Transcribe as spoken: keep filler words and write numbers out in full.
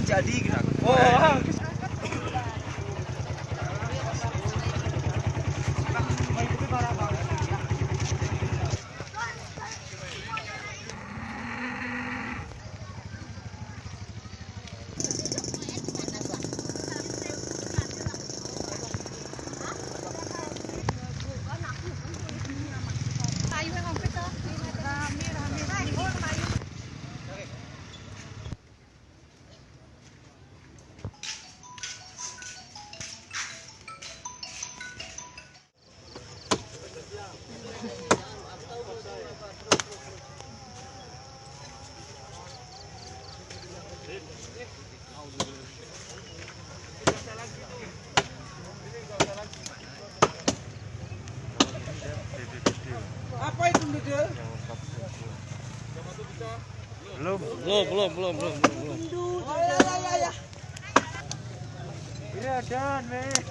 Jadi kena. Oh. Apa itu, Dede? Belum. Belum, belum, belum, belum, belum, belum. Ya, ya, ya, ya. Iya, dan, men.